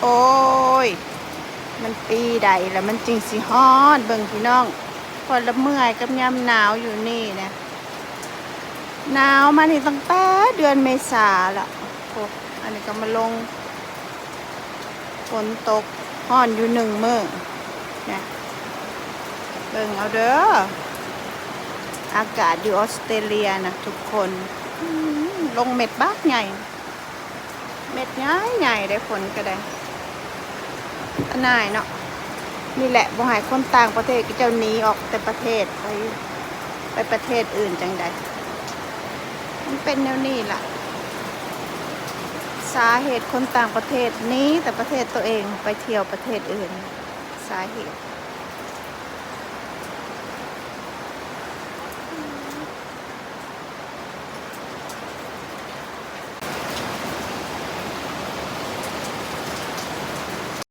ໂອ້ຍ ມັນປີໃດລະມັນຈຶ່ງຊິຮ້ອນ ເບິ່ງພີ່ນ້ອງ ຂ້ອຍລະເມື່ອຍກັບຍາມໜາວຢູ່ນີ້ນະ ໜາວມານີ້ຕັ້ງແຕ່ເດືອນເມສາລະ. ໂອ້ ອັນນີ້ກໍມາລົງ ຝົນຕົກ ຮ້ອນຢູ່ໜຶ່ງມື້ນະ ເບິ່ງເອົາເດີ ອາກາດຢູ່ອອສເຕຣເລຍນະທຸກຄົນ ອືມ ລົງເມັດບັກໃຫຍ່ ເມັດໃຫຍ່ໆ ເດ້ ຝົນກໍໄດ້ອັນນາຍເນາະ. ນີ້ແຫຼະ ບໍ່ໃຫ້ຄົນຕ່າງປະເທດເຂົາເຈົ້າໜີອອກແຕ່ປະເທດ ໄປ ໄປປະເທດອື່ນຈັ່ງໃດ ມັນເປັນແນວນີ້ລະ ສາເຫດຄົນຕ່າງປະເທດໜີແຕ່ປະເທດໂຕເອງ ໄປທ່ຽວປະເທດອື່ນ ສາເຫດ